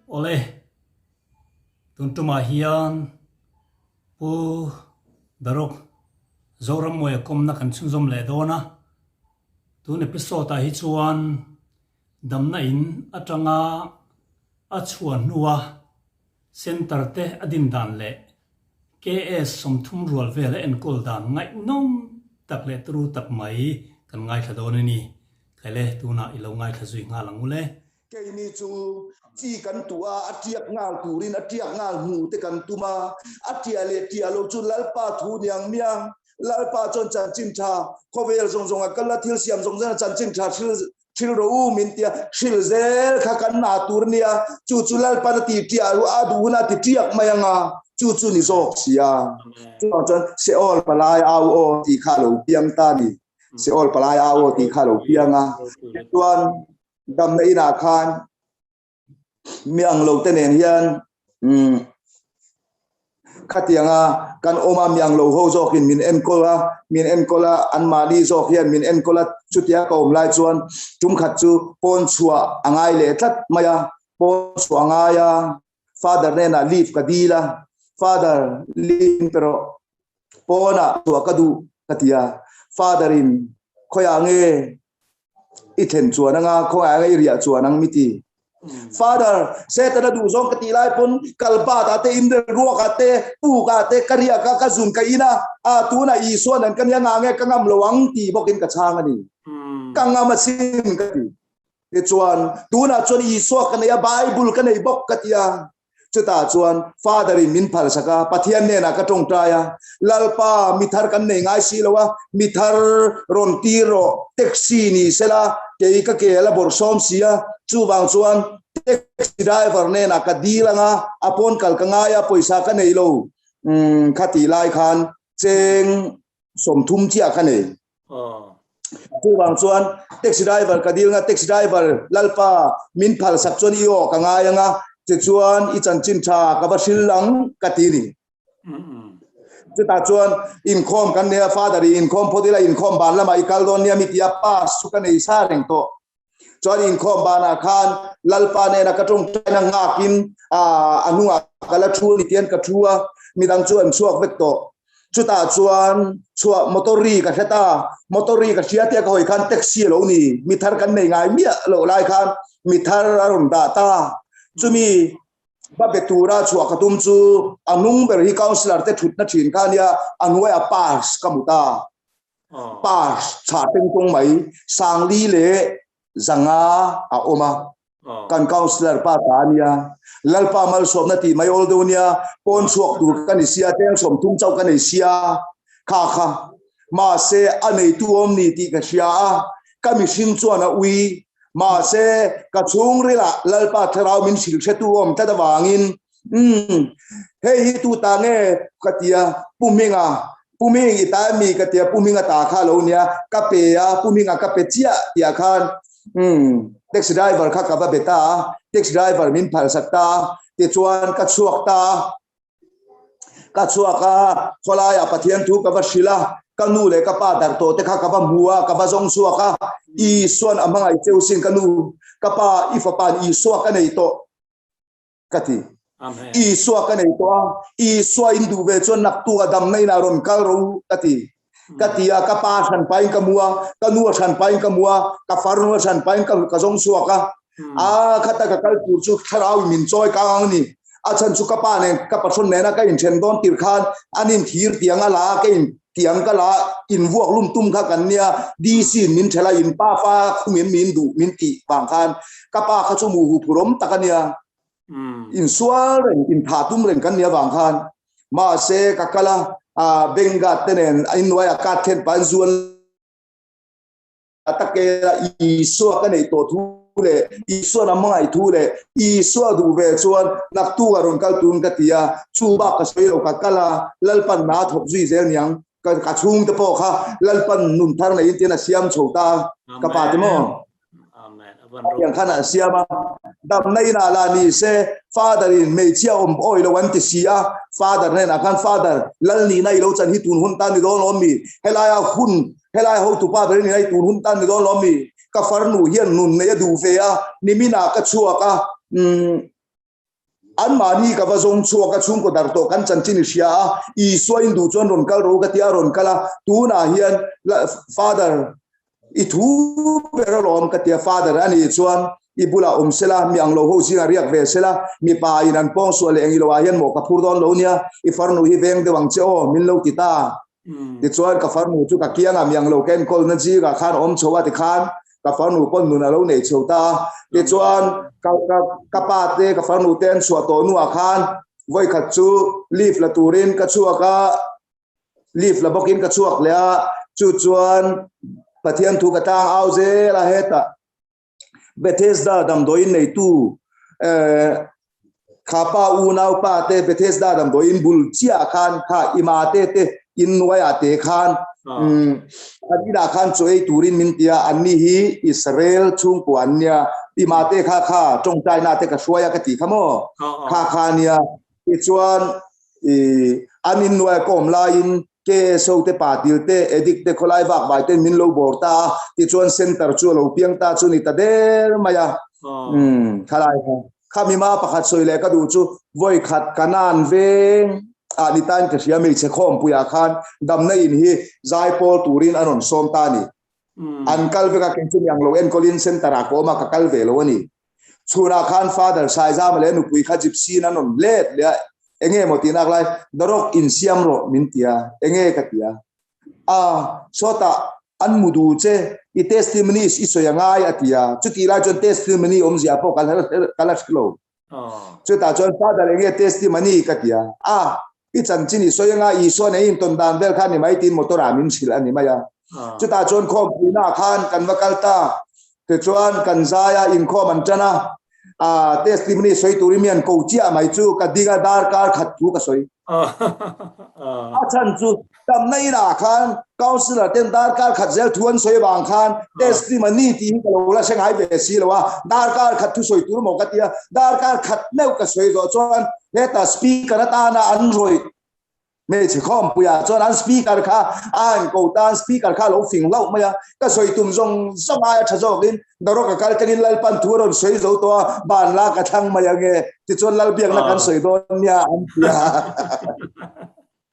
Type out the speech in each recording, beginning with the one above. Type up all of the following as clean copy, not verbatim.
Awle, tun tumah hian Pu Daruk Zorammuaia kawmna kan chhunzawm leh dawn a, tun episode ah hi chuan damna in atanga a chhuah hnua Centre te a din dan leh KS 30 rual vel a enkawl dan ngaihnawm tak leh turu tak mai kan ngaithla dawn a ni. Khaile, tunah i lo ngaithla zui nghal ang u le. Keini chu chi kan tuh a, a tiak nghal turin a tiak nghal hmu te kan tum a, a tiah leh tiah lo chu Lalpa thu niang miang. Lalpa chuan chanchin tha khawvel zawng zawng a kal a, thil siam zawng zawng a chanchin tha hril Hril rawh u min tia hril zel kha kan na tur nia chu chu Lalpan a ti tiah ru a duh huna ti tiak mai anga chu chu ni zawk sia chuvang chuan Seol palai au aw tih kha lo piang ta ni Seol palai au aw tih kha lo piang a chuan damna inah khan Mi ang lo te nen hian umm khatianga kan awm a, mi ang lo ho zawkin min enkawl a, min enkawl a, anmahni zawk hian min enkawl a, chutia ka awm lai chuan tum khat chu pawn chhuah a ngai leh tlat mai a, pawn chhuah a ngai a, father hnenah leave ka dil a, father leave pe rawh, pawnah chhuah ka duh ka ti a, father in khawiah nge i thlen chuan anga khawngaih anga i riah chuan ang mi ti father setana duh zawng ka tih lai pawn kalpat ah te inrel ruak ah te puk ah te ka riak a ka zun ka in a a tunah Isua nen ka nia nga nge ka ngam lo ang tih bawkin ka chhang a ni ka ngam asin ka ti tichuan tunah chuan Isua ka nei a Bible ka nei bawk ka ti a Chutah chuan Father in min phalsak a, Pathian hnenah ka tawngtai a, Lalpa, mi thar kan nei ngai si lo a, mi thar rawn tir rawh, taxi ni sela, kei ka ke la bawrh sawm si a, chuvang chuan taxi driver hnenah ka dil ang a, a pawn kal ka ngai a, pawisa ka nei lo, umm, khatih lai khan cheng 30 chiah ka nei. Chuvang chuan taxi driver ka dil nga taxi driver lalpa min phal sak chuan i aw ka ngai anga tichuan i chanchin tha ka va hril ang ka ti ni. Chutah chuan inkhawm kan nei a father i inkhawm phawt ila inkhawm ban lamah i kal dawn nia mi tia pass chu ka nei sa reng tawh. Chuan inkhawm banah khan Lalpa nena ka tawngtaina nghakin a hnungah ka la thu a ni tian ka thu a, midang chu an chhuak vek tawh. Chutah chuan chhuah motor ri ka hre ta, motor ri ka hria tia ka hawi khan taxi a lo ni, mi thar kan nei ngai miah loh lai khan mi thar a rawn dah ta. Chumi va be tura chhuah ka tum chu a hnung ber hi councillor te thutna thin kha ania, a hnuaiah pass ka hmu ta. Pa chhah tengtawng mai Sangli leh Zanga a awm a, kan councillor pa ta a nia, Lalpa malsawmna tih mai awl deuh nia, pawn chhuak tur ka ni sia, teng 30 chauh ka nei sia, kha kha mahse a neitu awm ni tih ka hria a, ka mihring chuan a ui, mahse ka chhungrilah Lalpa thlarau min hrilh hretu awm tlat avangin Umm, hei hi tu ta nge ka ti a, Pu Hminga, Pu Hming i ta em mi ka ti a, Pu Hminga ta kha lo nia, ka pe a, Pu Hminga ka pe chiah tih ah khan umm taxi driver kha ka va be ta a, taxi driver min phalsak ta a, tichuan ka chhuak ta a, ka chhuak a, khawlaiah Pathian thu ka va hrilh a, ka nu leh ka pa dar tawh te kha ka va hmu a, ka va zawng chhuak a, Isuan a hmangaih cheu sin ka nu, ka pa i fapa'n Isua ka nei tawh. ka ti. Isua ka nei tawh a, Isua in duh ve chuan naktuk a damna inah rawn kal ro ka ti. Ka ti a, ka pa hran pain ka mu a, ka nu a hran pain ka mu a, ka farnu a hran pain ka ka zawng chhuak a. A khata ka kal tur chu thlarau in min chawi kang ang ni. A chhan chu ka pa nen ka patron nena ka inthen dawn tir khan an in thir tiang a la a, ka in tiang ka la in vuak lum tum kha kan nia, DC in min thela in pa fa khum in min duh min tih vang khan ka pa kha chu mu hu phurawm tak a nia. Insual reng, inthah tum reng kan nih avang khan mahse ka kal a, Bengat te nen a innuaiah kat thlen pahin zuan takela Isua ka neih tawh thu leh Isuan a hmangaih thu leh Isua duh ve chuan naktuk a rawn kal turin ka ti a, chu bak ka sawi lo ka kal a, Lalpan na thawk zui zel niang ka chhungte pawh kha Lalpan nun thar neiin tiin a siam chho ta ka pa te maw? Tiang khan an siam a, damna inah lah ni se Father in hmeichhia awm awi lo an ti si a, Father hnenah khan Father, Lal nihna i lo chan hi tun hun tan ni dawn lawm mi? Helaia hun, helaia hotupa ber nihna hi tun hun tan ni dawn lawm mi? Ka farnu hian nun nei a duh ve a, niminah ka chhuak a, umm. Anmahni ka va zawng chhuak a, chhungkaw dar tawh kan chanchin i hria a, Isua in duh chuan rawn kal rawh u ka tia a rawn kal a, tunah hian Father i thu ber alawm ka tia Father a nih chuan i bulah awm sela, mi ang lo ho zingah riak ve sela, mipa in an pawng suah leh eng ilo ah hian mawh ka phur dawn lo nia, i farnu hi veng deuh ang che aw min lo ti ta. Tichuan ka farnu chu ka kiangah mi ang lo ka enkawlna zingah khan a awm chho a tikhan ka farnu pawn nun a lo nei chho ta a. Tichuan ka ka ka pa te ka farnu te an chhuah tawh hnuah khan vawikhat chu leave la turin ka chhuak a, leave la bawkin ka chhuak leh a, chu chuan Pathian thu ka tlang au zel a hetah. Bethesda damdawiin neitu kha pa unau pa te Bethesda damdawiin bul chiah khan kha ima te te in nuaiah te khan an inah khan chaw ei turin min ti a, anni hi Israel chhungkua an nia, ima te kha kha tawngtaina te ka hruai a ka ti kha maw kha kha nia. Tichuan an in nuaia ka awm laiin KSO te patil te addict te khawlai vak vai ten min lo bawr ta a, tichuan center chu a lo piang ta chu ni ta der mai a. Umm khalai kha. Kha mima pakhat sawi leh ka duh chu vawi khat ka nan veng ah ni tain ka hria hmeichhe khawmpuiah khan damna in hi zaipawl turin a rawn sawm ta a ni. An kal vek a, kei chu mi ang lo enkawlin center ah ka awm a, ka kal ve lo a ni. Chhunah khan Father Saizama leh a nupui kha gypsy in an rawn let leh a, enge maw tih nak lai, The Rock insiam rawh min ti a, enge ka ti a, a sawtah an mu duh che, i testimonies i sawi a ngai a ti a, chutih lai chuan testimony awmzia pawh ka la hre lo. Chutah chuan Father enge testimony ka ti a, a I chanchin i sawi anga Isua nei intawn dan vel kha a ni mai tiin motor ah min hrilh a ni mai a. Chutah chuan khawmpuina ah khan kan va kal ta. Tichuan kan zai a, inkhawm an tan a, ah testimony sawi turin mi an ko chiah mai chu ka ding a, darkar khat thu ka sawi. A chhan chu damna inah khan councillor ten darkar khat zel thu an sawi avang khan testimony tih hi ka lo la hre ngai ve si lo a, darkar khat thu sawi tur maw ka ti a, darkar khat meuh ka sawi zawh chuan Heta speaker atana an rawih hmeichhe khawmpuiah chuan an speaker kha a han ko ta, an speaker kha a lo fing hlauh mai a, ka sawi tum zawng zawng aia tha zawkin Dawrawk a kal tangin Lalpan thu a rawn sawi zo tawh a, ban la ka thlang mai ange, tichuan Lalbiakna kan sawi dawn nia an ti a.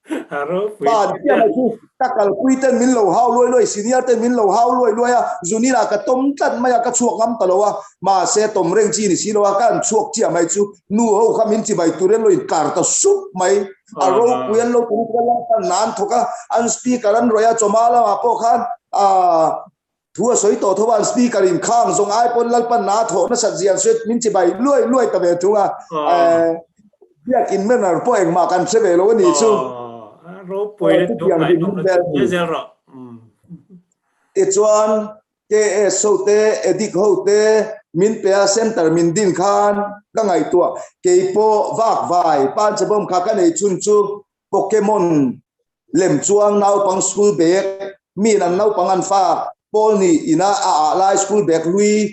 Ban chiah mai chu ka kalpui ten min lo hau luai luai, senior ten min lo hau luai luai a, Zunila ka tawm tlat mai a, ka chhuak ngam ta lo a, mahse tawm reng chi ni si lo a, ka han chhuak chiah mai chu nu ho kha min chibai tur in lo inkar ta sup mai, a ropui an lo tum kha lalpan na an thawk a, an speaker an rawih a, chawhma lamah pawh khan aah Thu a sawi tawh tho a, an speaker in khang zawng ai pawn Lalpan na thawh nasat zia an sawi min chibai luai luai ta ve thung a, biak in manner pawh engmah kan hre ve lo a nih chu. Ropui Chutiang dinhmun vel a ni. Tichuan KS ho te, Addict ho te min pe a, center min din khan ka ngaihtuah keipawh vakvai panchebawm kha ka nei chhun chu Pokemon lem chuang naupang school bag miin an naupang an fa pawl nih ina a ah lai school bag hlui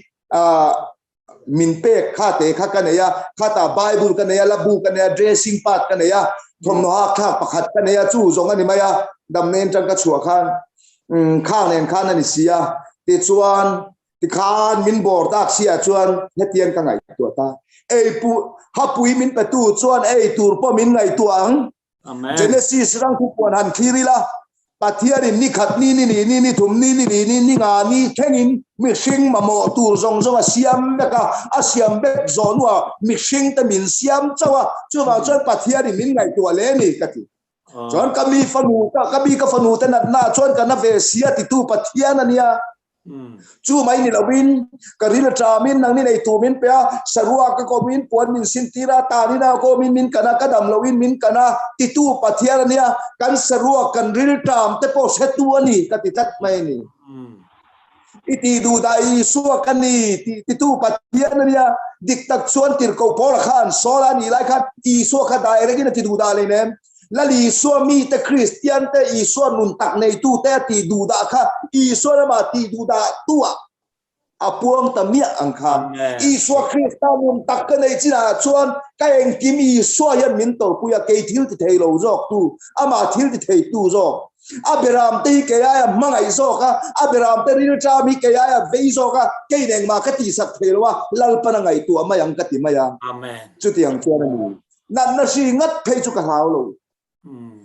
min pek kha te kha ka nei a, khatah Bible ka nei a, labu ka nei a, dressing pad ka nei a, thawmhnaw hak thlak pakhat ka nei a, chu zawng a ni mai a, dam nen tang ka chhuah khan khang nen khan a ni si a, tichuan tikhan min bawr tak si ah chuan hetiang ka ngaihtuah ta, ei pu hapui min petu chuan ei tur pawh min ngaihtuah ang. Amen. Genesis rang thu puan han thlir ila, Pathianin ni khat ni ni ni ni ni thum ni ni ni ni ni nga ni thlengin mihring mamawh tur zawng zawng a siam vek a, a siam vek zawh hnuah mihring te min siam chauh a, chuvang chuan Pathianin min ngaihtuah leh a ni ka ti. Chuan ka mi fanu ka mi ka fanu te natna chuan ka na ve si a titu Pathian a nia. Chu mai ni lovin ka ril aṭamin nangni nei tur min pe a, saruak ka kawmin puan min sintir a, tanin a kawmin min kan a, ka dam loin min kan a, titu Pathian a nia, kan saruak kan ril ṭam te pawh hretu a ni ka ti tlat mai a ni. I tih duh dah Isua ka ni tih titu Pathian a nia, dik tak chuan tirhkoh Paula khan Saula a nih lai khan Isua kha direct in a ti duh dah hleinem. Lal Isua mite Kristian te Isua nun tak neitu te a tih duh dah kha Isua lama tih duh dah tu ah A puang ta miah ang kha. Isua Krista nun tak ka nei chinah chuan ka engkim Isua hian min tawrhpui a, kei thil ti thei lo zawk tu, amah thil ti thei tu zawk. A beram te hi kei aia hmangaih zawk a, a beram te rilṭam hi kei aia vei zawk a, keiin engmah ka tihsak thei lo a, Lalpan a ngaihtuah mai ang ka ti mai a. Chutiang chuan a ni. Natna hri ngat phei chu ka hlau lo.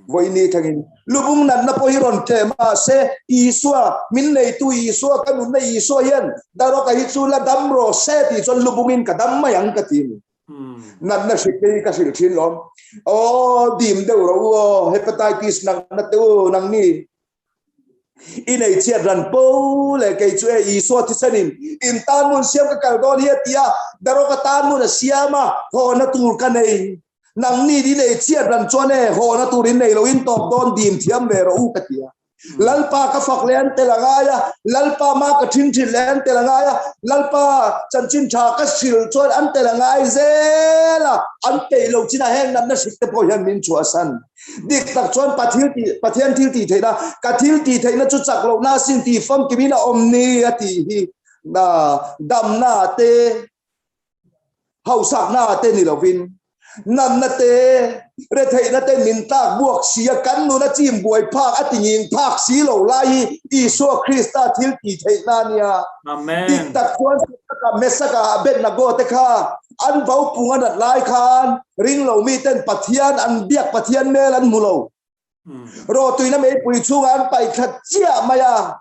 Vawiini thlengin lubung natna pawh hi rawn tleh mahse Isua, min neitu Isua, ka nunna Isua hian Darawka hi chu la dam rawh se tih chuan lubungin ka dam mai ang ka ti a ni. Natna hrik te hi ka hrilh thin lawm. Aw dim deuh rawh u aw, hepatitis natna te u nangni i nei chhiat ran po leh kei chu e Isua thisenin in tan hmun siam ka kal dawn hi a ti a, Darawka tan hmun a siam a, thawhna tur ka nei. Nangni in ei chhiat ran chuan e hawna tur in nei lo in tawp dawn dim thiam ve rawh u ka ti a. Lalpa ka fak leh an tel a ngai a, Lalpa ma ka thin thin leh an tel a ngai a, Lalpa chanchin tha ka hril chuan an tel a ngai zel a, an peih lo chinah heng natna hrik te pawh hian min chhuahsan. Dik tak chuan Pathil tih Pathian thil tih theihna, ka thil tih theihna chu chak lohna asin tih famkimin a awm ni a tih hi damna te Hausakna te ni lovin, natna te, retheihna te min tlak buak si a, kan nuna chim buai phak a ti nging phak si lo lai hi Isua Krista thil tih theihna a nia. Dik tak chuan Saka, Mesaka, Abednego te kha an vaupung a nat lai khan ringlo miten Pathian an biak Pathian mel an hmu lo. Rawtuina meipui chhungah an paih thla chiah mai a.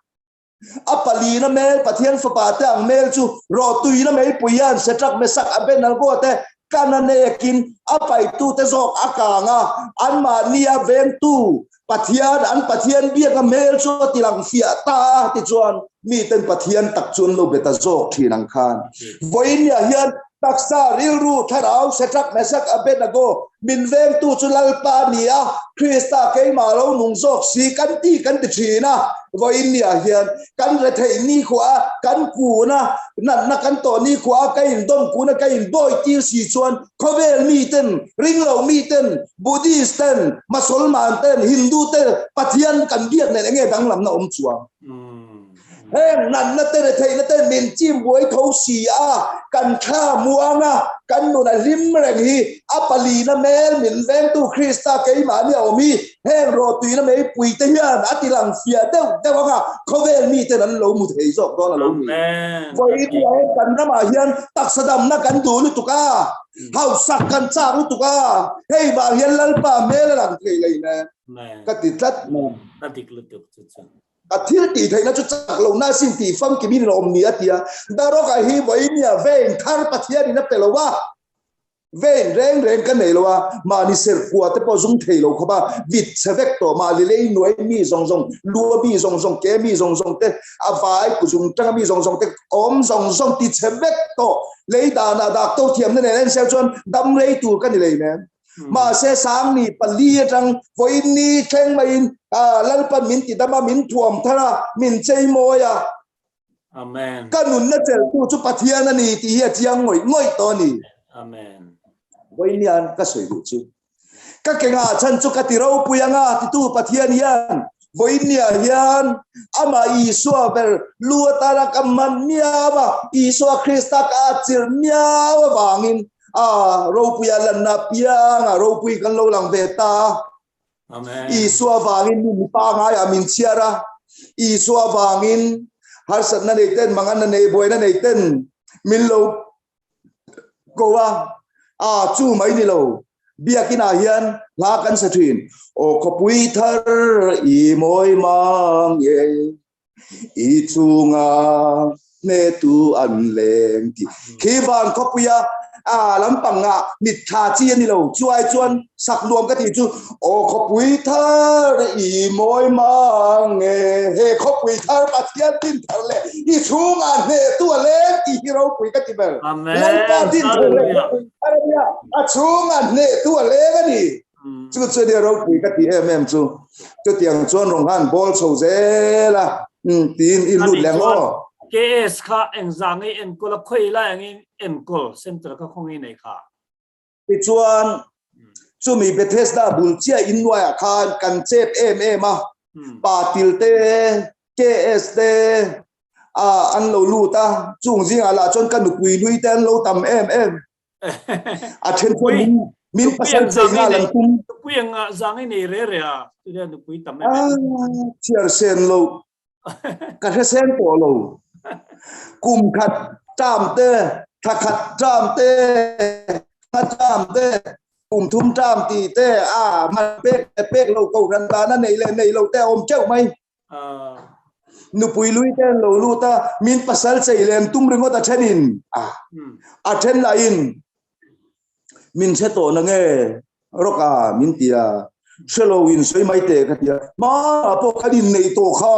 A palina mel, Pathian Fapa te ang mel chu rawhtuina meipui hian Setrak, Mesak, Abednego te kan a nekin a paitute zawk a kang a, anmahnia vengtu Pathian, an Pathian biaka mel chu a tilang fiah ta a, tichuan miten Pathian tak chu an lo be ta zawk thin ang khan. Vawiinniah hian Taksa, rilru, thlarau, Setrak, Mesak, Abednego, min vengtu chu Lalpa a ni a, Krista keimah lo nung zawk si kan ti kan ti thin a. Vawiin niah hian kan retheih nikhua a, kan kun a, natna kan tawh nikhua a, ka indawm kun a, ka inbawi tir si chuan khawvel miten, ringlo miten, Buddhist ten, Masolman ten, Hindu te Pathian kan biak nen enge danglamna awm chuang? Heng natna te retheihna te min chim buai tho si a, kan thla muang a, kan nun a hlim reng hi a palina mel min vengtu Krista keimahni a awm hi heng rawhtuina meipui te hian a ti lang fiah deuh deuh ang a, khawvel miten an lo mu thei zawk dawn a lo ni. Vawiin hian kan ramah hian taksa damna kan duh lutuk a, hausak kan chak lutuk a, hei vang hian Lalpa hmel a lang thei leinem ka ti tlat mai. A dik lutuk chu chu. A thil tih theihna chu chak lohna asin tih famkim in a awm ni a ti a. Darawkah hi vawinia vein thar Pathianin a pe lo a, vein reng reng ka nei lo a, mahni serkua te pawh zum thei lo khawp a, vit chhe vek tawh mahni lei nuai mi zawng zawng, lua mi zawng zawng, ke mi zawng zawng te, a vai kuzung tanga mi zawng zawng te awm zawng zawng ti chhe vek tawh. Lei danah doctor thiamna nen en sel chuan dam rei tur ka ni lei nen. Mahse Sangni pali atang vawiin ni thleng maiin Lalpan min ti dam a, min thuam thar a, min chei mawi a. Amen. Ka nunna cheltu chu Pathian a ni tih hi a chiang ngawih ngawih tawh a ni. Amen. Vawiin hian ka sawi duh chu. Ka ke ngah chhan chu ka ti ropui anga titu Pathian hian vawiin niah hian amah Isua ber lu atana ka hman miau a, Isua Krista ka atchilh miau avangin A ropui a lanna pianga ropui kan lo lang ve ta a. Amen. Isua vangin mi mipa ngaiah min chhiar a. Isua vangin harsatna nei ten, manganna nei, buaina nei ten min lo ko a. A chu mai ni lo. Biakinah hian hla kan sa thin. Aw khawpui thar i mawi mang e. I chunga hnetu an leng ti. Khi van khawpuia a lampanga mitthla chi a ni lo. Chuai chuan sak nuam ka tih chu aw khawpui thar i mawi mang e. He khawpui thar Pathian din thar leh i chhungah hnehtu a leng tih hi ropui ka ti ber. Lalpa din thar leh khawpui thar a nia, a chhungah hnehtu a leng a ni. Chu chu nia ropui ka ti em em chu. Chutiang chuan rawn han bawl chho zel a, tiin i lut leh ang aw. KS kha engzah ngei enkawl a, khawi lai angin enkawl center kha khawngaih nei kha? Tichuan, chumi Bethesda bul chiah innuaiah khan kan chep em em a, Patil te, KS te, A an lo lut a, chung zingah lah chuan ka nupui hlui te an lo tam em em. A then chuan min min pasal chei nghal an tum. Nupui ang ah zang i nei re re a, chutia nupui tam em em. Chhiar sen lo, ka hre sen tawh lo. Kum khat term te, thla khat term te, thla term te, kum thum term tih te, a man pek leh pek lo kohhran dana nei leh nei lo te a awm teuh mai. Nupui lui te an lo lut a, min pasal chei lem tum ringawt a then in a then lah in min hre tawh na nge rawk a min ti a, hre lo in sawi mai teh ka ti a, hmanah pawh kan innei tawh kha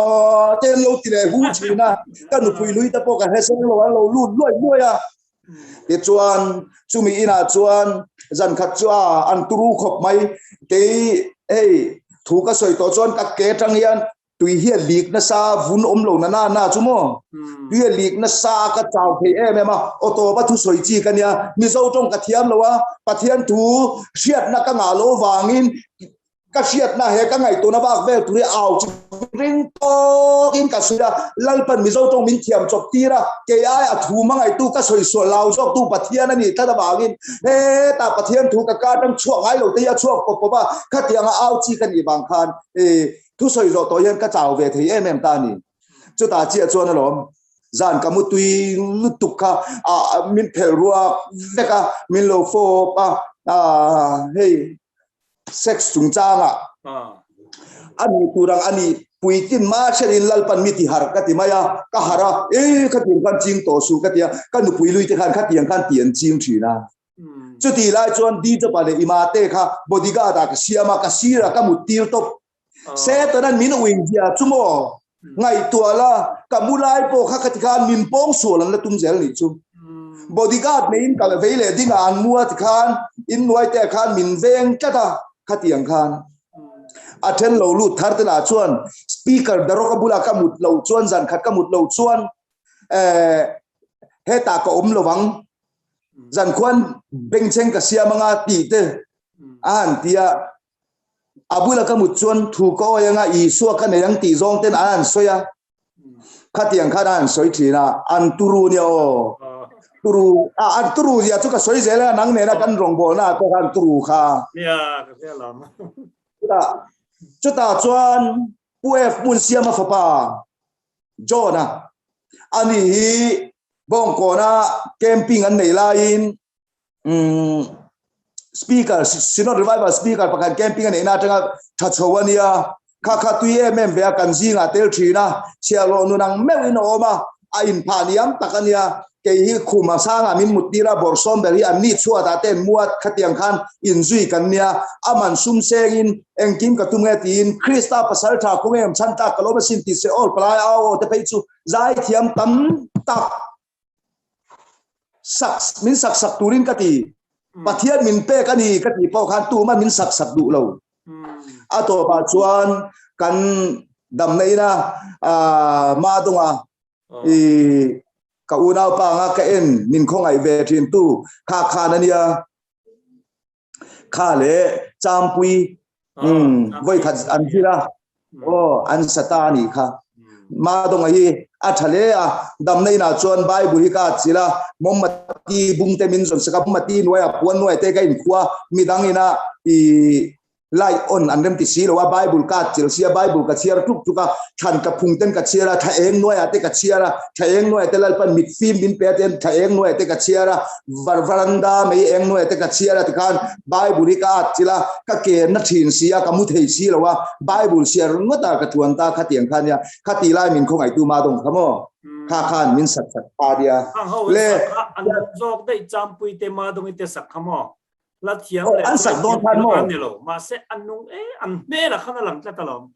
te an lo ti leh hu thin a, ka nupui lui te pawh ka hre seng lo an lo lut luai luai a. Tichuan chumi inah chuan zan khat chu a an turu khawp mai, kei hei thu ka sawi tawh chuan ka ke atang hian tui hi a lik nasa vun awm lo na na na chu maw tui a lik nasa ka chau thei em em a aw tawpa thu sawi chi ka nia Mizo tawng ka thiam lo a Pathian thu hriatna ka ngah loh vangin Ka hriatna he ka ngaihtuahna vak vel tur hi au chu ring tawkin ka sawi a, Lalpan Mizo tawng min thiam chawp tir a, kei ai a thu hmangaihtu ka sawi sual lau zawktu Pathian a nih tlat avangin hetah Pathian thu ka kar atang chhuak ngai lo te hi a chhuak pawp pawp a, khatianga au chi ka nih vang khan thu sawi zawh tawh hian ka chau ve thei em em ta a ni. Chutah chiah chuan alawm zan ka mu tui lutuk kha min phelh ruak vek a, min lo fawp a, hei sex chungchangah a nih tur ang a nih puitlin ma hriatin Lalpan mi ti harh ka ti mai a, ka harh a, e khatiang khan ching tawh suh ka ti a, ka nupui lui te khan khatiang khan ti an ching thin a. Chutih lai chuan Dijapa leh Ima te kha bodyguard ah ka siam a, ka sir ah ka mut tir tawp. Setanan min ui zia chu maw? Ngaihtuah la, ka mu lai pawh kha khati khan min pawng sual an la tum zel nih chu. Bodyguard neiin ka vei leh dingah an mu a tikhan in nuai te ah khan min veng tlat a, khatiang khan. A then lo lut thar te lah chuan speaker darawk a bulah ka mut loh chuan zan khat ka mut loh chuan eh hetah ka awm lo ang, zan khuan bengchheng ka siam anga tih te a han ti a. A bula ka mut chuan thu ka awi anga Isua ka nei ang tih zawng ten an han sawi a. Khatiang khan a han sawi thin a, an turu nia aw. Turu, a an turu zia chu ka sawi zel a, nang nena kan rawngbawlna ah pawh khan turu kha. Nia, ka hria lam. Chutah, chutah chuan Pu F Hmunsiama fapa John-a, ani hi Bawngkawna camping an neih laiin um speaker Synod Revival speaker pakhat camping a neihna atanga tha chho a nia kha kha tui em em ve a kan zingah tel thin a chhiahhlawh nun ang meuhin a awm a a inphah niam tak a nia kei hi khum a sangah min mut tir a bawrhsawm ber hi an ni chhuatah te an mu a khatiang khan inzui kan nia a man sum sengin engkim ka tum nge tiin Krista pasal tha khaw nge awm chhan tlak ka lawm asin tih se awl palai au aw te phei chu zaithiam tam tak sak min sak sak turin ka ti Pathian min pek a ni ka tih pawh khan tuma min sak sak duh lo a tawpah chuan kan damna ina ma dunga i ka unau pa anga ka en min khawngaih ve thin tu kha khan ania Kha le Champui voi khat an zir a, aw an sa ta a nih kha. Madonga hi a tha hle a, damna inah chuan Bible hi ka atchilh a, mawmbati bung te min zawn sak a, mawmbati hnuaiah puan hnuai te ka inkhua, midang ina i light on an rem ti si lo a, Bible ka atchilh si a, Bible ka chhiar tluk tluk a, thlan ka phung ten ka chhiar a, thla eng hnuaiah te ka chhiar a, thla eng hnuaiah te Lalpan mit fim min pe a ten thla eng hnuaiah te ka chhiar a, Varvaranda mei eng hnuaiah te ka chhiar a tikhan Bible hi ka at chilh a, ka ken na thin si a, ka mu thei si lo a, Bible chhiar ringawt a ka thuan ta khatiang kha nia, khati lai min khawngaihtu ma dawng kha maw? Kha khan min sat sat pha nia. Khang ho in sak kha an nung zawk daih Champui te Madongi te sak kha maw? La thiam leh an sak dawn khan maw? An ni lo, mahse an nung e, an hmel ah khan a lang tlat alawm.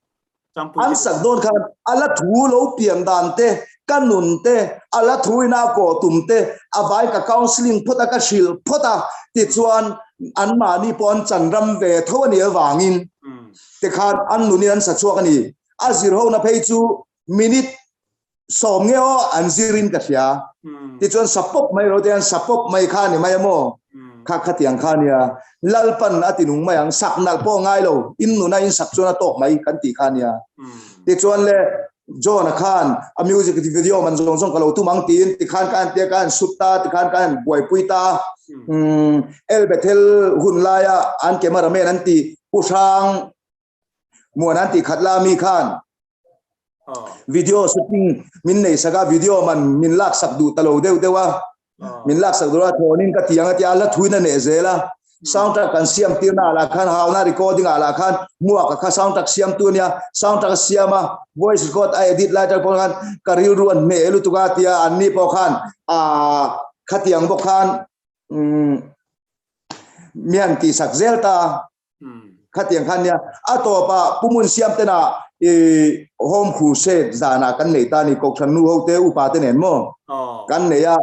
An sak dawn khan a la thu lo pian dan te, ka nun te, a la thu ina a kawh tum te, a vai ka counselling phawt a, ka hrilh phawt a, tichuan anmahni pawh an chan ram ve tho a nih avangin tikhan an nunin an sa chhuak a ni. A zir hona phei chu minute sawm nge aw an zir in ka hria tichuan sa pawp mai ro te an sa pawp mai kha ni mai a maw kha khatiang kha nia lalpan a ti nung mai ang sak nalh pawh ngai lo in nuna in sak chuan a tawk mai kan tih kha nia tichuan le. John-a khan a music video man zawng zawng ka lo tum ang tiin tikhan ka en tia ka en sut ta tikhan ka en buaipui ta um El Bethel hun laia an cameraman an ti Pu Hrang Muan an ti khat la mi khan video shooting min nei saka video man min lak sak duh ta lo deuh deuh a min lak sak duh a thawnin ka tiang a tia la thuin a neh zel a soundtrack kan siam tir na lah khan hauna recording ah lah khan muak kha soundtrack siam tu ania soundtrack a siam a voice record a edit lai tak pawh khan ka rilru an hne lutuk a tia an ni pawh khan a khatiang bawk khan mian ti sak zel ta Khatiang khan nia a tawpah Pumun siam tena i home crusade zanah kan nei ta ni Kohhran nu ho te upa te nen maw kan nei a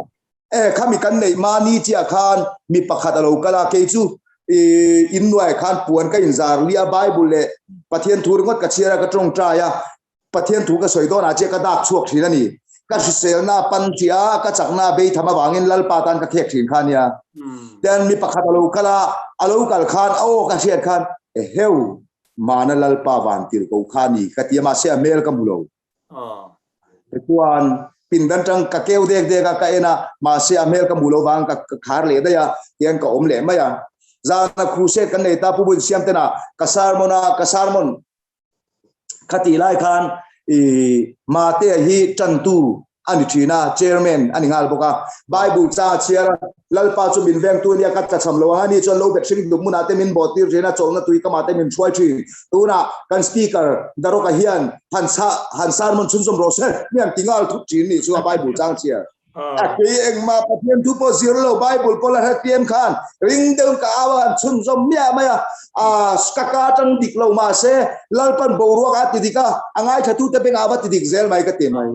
e khami kan neih mahni chiah khan mi pakhat a lo kal a kei chu i innuai khan puan ka inzar lia Bible leh Pathian thu ringawt ka chhiar a ka tawngtai a Pathian thu ka sawi dawnah chiah ka dak chhuak thin a ni. Ka hriselna pan ṭih a, ka chakna bei tham avangin Lalpa tan ka khek thin kha a nia. Tian mi pakhat a lo kal a, a lo kal khan a aw ka hriat khan, Eheu, mana Lalpa van tir ko kha a ni ka ti a, mahse a hmel ka hmu lo. Tichuan pindan tang ka keu dek dek a, ka en a, mahse a hmel ka hmu lo vang ka khar leh daih a, tian ka awm leh mai a. Zana crusade kan nei ta, Pu Bunsiam tena ka sermon a, ka sermon Khatih lai khan i Matea hi tantu a ni thin a, chairman a ni nghal bawk a. Bible cha a chhiar a, Lalpa chu min vengtu a nia, ka tlachham lo ang a ni chuan lo bet hring dup hmunah te min bawh tir thin a, chawlhna tui kamah te min hruai thin. Tunah kan speaker Daroka hian han han sermon chhunzawm rawh se, mi han ti nghal thut thin nih chu a Bible chang chhiar. A kei engmah Pathian thu pawh zir lo, Bible pawh la hrethiam khan ring deuh ka au a han chhunzawm miah mai a, a ka ka atang dik lo mahse Lalpan boruak a ti dik a, a ngaithlatute bengah a va ti dik zel mai ka ti mai.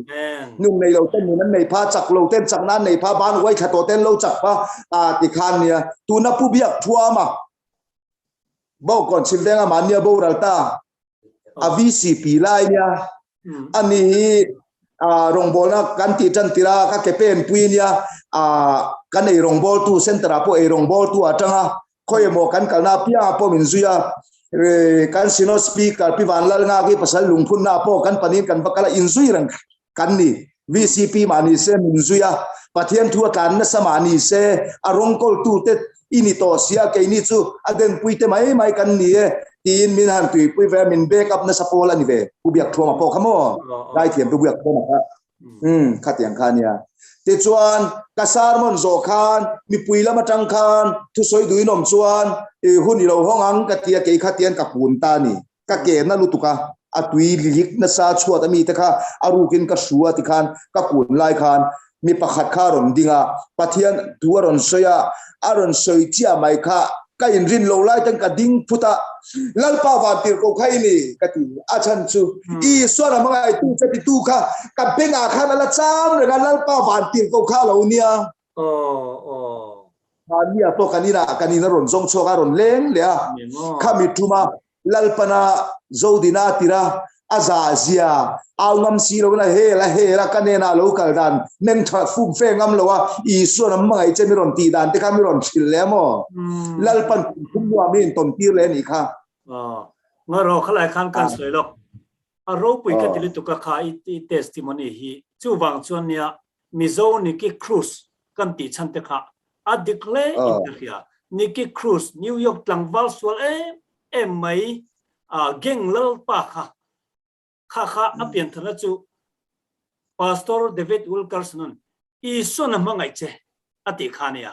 Nun nei lo ten nun an nei pha, chak lo ten chakna an nei pha, ban uai thla tawh ten lo chak pha a ti khan nia. Tuna Pu Biak Thuama Bawkawn Chhimvenga mahnia boral ta a VCP lai nia ani hi rawngbawlna kan tih tan tir a ka ke pen pui nia kan ei rawngbawltu center ah pawh ei rawngbawltu atanga khawi emaw kan kalna apiangah pawh min zui a kan synod speaker pi Vanlal Ngaki pasal lungphunna pawh kan panin kan va kal a inzui reng kan ni. VCP mah ni se min zui a, Pathian thu a tlan nasa mah ni se, a rawngkawltute i ni tawh sia, keini chu a denpui te mai mai kan ni e tiin min han tuipui ve a, min back up nasa pawl a ni ve. Pu Biakthuama pawh kha maw? Zaithiam Pu Biakthuama kha. Umm, khatiang kha a nia. Tichuan, ka sermon zawh khan mipui lam atang khan thusawi duhin awm chuan i hun i lo hawng ang ka ti a, kei khatian ka kun ta a ni. Ka ke na lutuk a, a tui lik nasa chhuat a mite kha a rukin ka hru a tikhan ka kun lai khan mi pakhat kha a rawn ding a, Pathian thu a rawn sawi a, a rawn sawi chiah mai kha ka inrin lo lai ten ka ding phut a, Lalpa vantir ko kha i ni ka ti, a chhan chu Isuan a hmangaihtu che titu kha ka bengah khan a la cham reng a, Lalpa vantir ko kha a lo nia. Mahnia pawh kan inah kan in a rawn zawng chhuak a, a rawn leng leh a. Khami tuma Lalpana Zodina a tir a, a zah zia au ngam si loin a hel a hel a, ka hnenah a lo kal dan meng tha fum fe ngam lo a, Isuan a hmangaih che mi rawn tih dan te kha mi rawn hrilh leh a maw? Lalpan kum thum hnuah mi intawn tir leh a nih kha. Ngarawh khalai khan kan sawi lawk. A ropui ka ti lutuk a kha i testimony hi. Chuvang chuan nia Mizo Nicky Cruz kan tih chhan te kha a dik hle in ka hria. Nicky Cruz, New York tlangval sual em em mai gang lalpa kha kha kha a piantharna chu Pastor David Wilkerson-a'n Isuan a hmangaih che a tih kha a nia.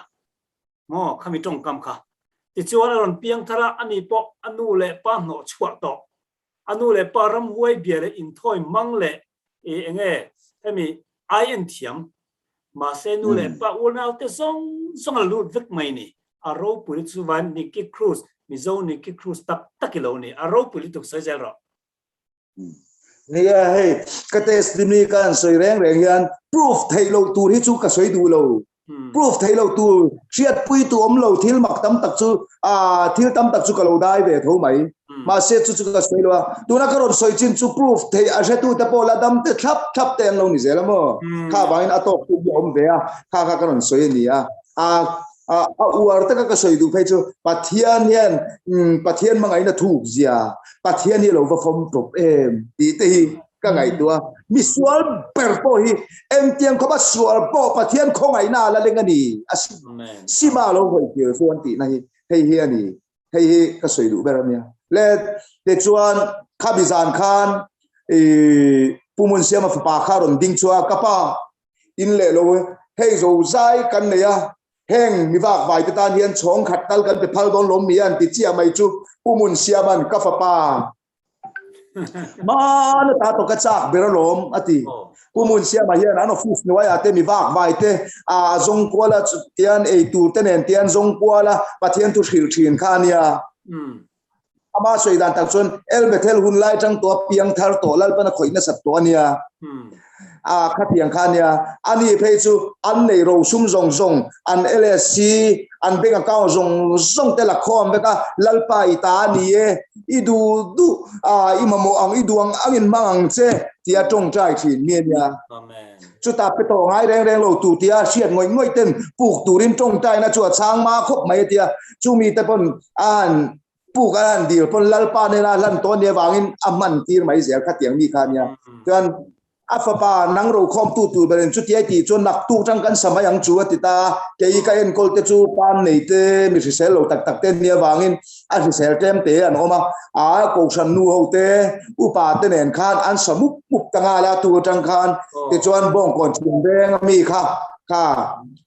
Maw khami tawngkam kha. Tichuan a rawn piangthar a, ani pawh a nu leh pa hnawh chhuah tawh. A nu leh pa ramhuai bia leh inthawi hmang leh i enge hemi ai en thiam. Mahse nu leh pa unaute zawng zawng a lut vek mai ni. A ropui lutuk chu vain Nicky Cruz, Mizo Nicky Cruz tak tak i lo ni. A ropui lutuk sawi zel rawh. Nia hei ka testimony ka han sawi reng reng hian proof theih loh tur hi chu ka sawi duh lo. Proof theih loh tur hriatpui tu awm lo thil mak tam tak chu ah thil tam tak chu ka lo dai ve tho mai. Mahse chu chu ka sawi lo a. Tuna ka rawn sawi chin chu proof theih a hretu te pawh la dam te thlap thlap te an lo ni zel a maw. Kha vangin a tawk tu hi a awm ve a, kha kha ka rawn sawi a ni a. Ah a uar taka ka sawi duh phei chu Pathian hian Pathian hmangaihna thuk zia Pathian hi a lo va fawm tawp em tih te hi. Ka ngaihtuah a, misual ber pawh hi engtiang khawpa sual pawh Pathian khawngaihna a la leng a ni, a sim sima lo hawi tir chu an tihna hi hei hi a ni, hei hi ka sawi duh ber a nia. Le tichuan khami zan khan i Pu Munsiama fapa kha rawn ding chhuak a, ka pa in leh lo e, hei zo zai kan nei a, heng mi vak vai te tan hian chhawng khat tal kan pe phal dawn lawm mi a an ti chiah mai chu Pu Munsiama'n ka fapa Hmana ta tawk a chak ber alawm a ti. Pu Munsiama hian an office hnuaiah te mi vak vai te a zawng kual a tian ei tur te nen tian zawng kual a Pathian thu hrilh thin kha a nia. Ama sawi dan tak chuan El Bethel hun lai tang tawh a piang thar tawh Lalpan a khawih nasat tawh a nia. A khatiang kha a nia. Ani phei chu an nei rosum zawng zawng an LSC an bank account zawng zawng te la khawm vek a Lalpa i ta a ni e. I duh duh a, i mamawh ang, i duh ang ang in hmang ang che tia tawngtai thin mi a nia. Chutah pe tawh ngai reng reng lo tu tia hriat ngawih ngawih ten puk turin tawngtaina chu a chhang ma khawp mai a tia. Chumi te pawn a han puk a han dil pawn Lalpa nena hlan tawh nia vangin a hman tir mai zel khatiang mi kha a nia. Chuan A fapa nang rokhawmtu tur berin chuti ai tih chuan naktuk tang kan sa mai ang chu a ti ta a, kei ka enkawl te chu pan nei te mi hrisel lo tak tak te nia vangin a hrisel tlem te an awm a, a kohhran nu ho te upa te nen khan an sa mup mup ta nghal a tu atang khan tichuan bawngkawn thiam veng ami kha kha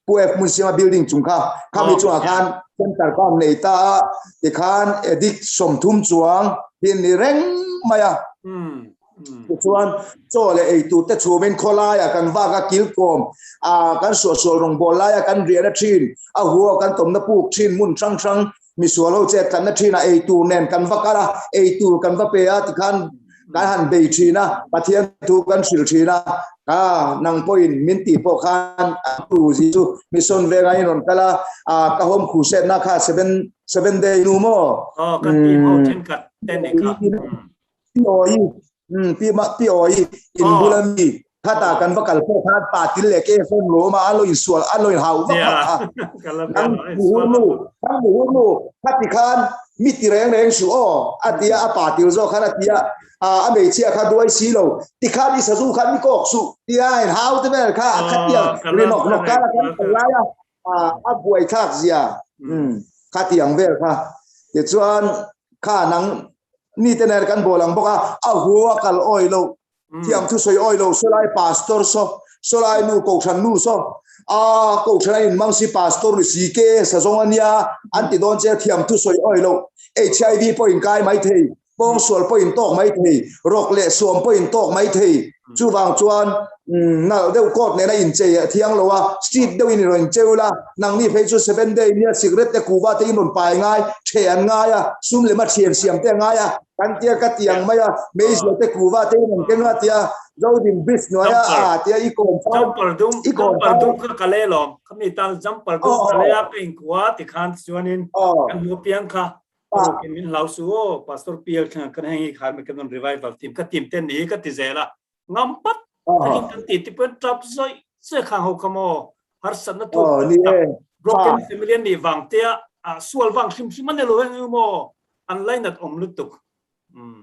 Pu F Hmunsiama building chung kha khami chungah khan center kha an nei ta a tikhan addict 30 chuang hi an ni reng mai a. Tichuan, chaw leh ei tur te chhumin khawlaiah kan vak a, kilkawm a kan suahsual rawngbâwl laia kan riahna ṭhin, a hua kan tawmna puk ṭhin hmun hrang hrang misual ho chet tlanna ṭhinah ei tur nen kan va kal a, ei tur kan va pe a tikhan kan han bei ṭhin a, Pathian thu kan hrilh ṭhin a, kha nang pawhin min tih pawh khan a tu zi chu mission vengah in rawn kal a, ka home crusade-na kha seven seven day nu maw? Aw, kan tih ho ṭhenkhat te ni kha. Pi Awi, umm pi ma pi Awi in bul a mi khatah kan va kal pawh khan pa til leh ke fawm lo awm a, a lo insual a lo inhau vak vak kha. Nang muhur nu, nang muhur nu khati khan mi ti reng reng suh aw a ti a, a pa til zawk khan a ti a, a hmeichhia kha duai si lo, tikhan i sazu khan mi kawk suh tia a inhau te vel kha a khatiang ri nawk nawk khan a kan kal lai a, a buaithlak zia khatiang vel kha. Tichuan kha nang Mi te nen kan bawl ang bawk a, a hu a kal awi lo, thiam thu sawi awi lo, sawlai pastor saw, sawlai nu kohhran nu saw, a kohhran a inmang si pastor ni si ke sa zawng a nia an ti dawn che a, thiam thu sawi awi lo, HIV pawh in kai mai thei, pawngsual pawh in tawk mai thei, rawk leh suam pawh in tawk mai thei, chuvang chuan nalh deuh coat nena inchei a thiang lo a, street deuhin i rawn cheu la, nangni phei chu seven day nia cigarette te kuva te in rawn pai ngai, ṭheh an ngai a, sum lema ṭhian siam te a ngai a, kan tia ka ti ang mai a, meizial te kuva te in rawn keng a tia Zodin bridge hnuaia a tia i kawm fai, i kawm fai. Jumper dum kha ka lei alawm, khami tan jumper dum ka lei a, ka inkuah tikhan chuanin kan hmu piang kha Rukin min hlau su aw, Pastor PL thlengah kan heng hi kha mi kan rawn revival team ka team te ni ka ti zel a, ngam pat takin kan ti ti pawhin tap zawih zawih khang ho kha maw harsatna thuk tak tak broken family an nih vang te a sual vang hrim hrim a ni lo eng eng maw an lainat awm lutuk.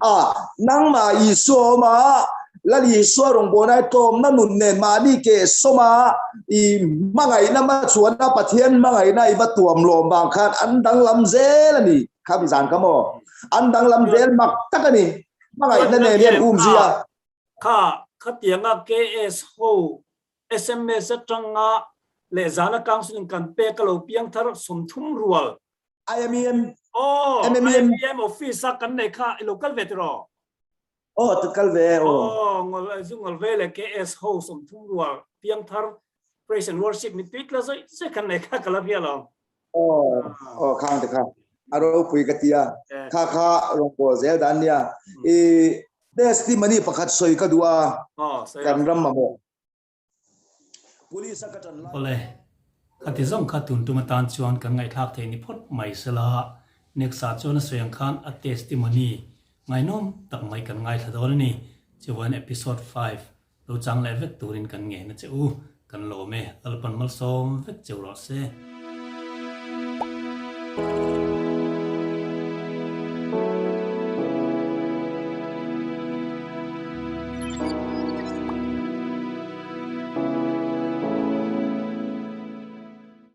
A nangmah Isua awm a, Lal Isua rawngbawlna i tlawmna nun nen mahni keh sawm a, i hmangaihna hmachhuana Pathian hmangaihna i va tuam lawm vang khan an danglam zel a ni. Kha mi zan kha maw? An danglam zel mak tak a ni. Hmangaihna nen hian um zui a. Kha khatianga KS ho sms atanga leh zana counseling kan pek a lo piang thar 30 rual. IMEM. Aw, IMEM office a kan nei kha i lo kal ve tiraw? Aw, ka kal ve aw. Aw, ngol zu ngol ve leh KS ho 30 rual piang thar praise and worship mit tui tla zawih zawih kan nei kha ka la hria lo. Aw, aw khang te kha a ropui ka ti a, kha kha rawngbâwl zel dan nia. I testimony pakhat sawi ka duh a, kan ram mamawh. Police a ka ṭan lai. Awle, khati zawng kha tun tum atan chuan kan ngaihthlak thei ni phawt mai sela, next ah chuan a sawi ang khan a testimony ngaihnawm tak mai kan ngaithla dawn a ni. Chuan episode 5 lo chang leh vek turin kan ngen a che u, kan lawm e, Lalpan malsawm vek cheu rawh se.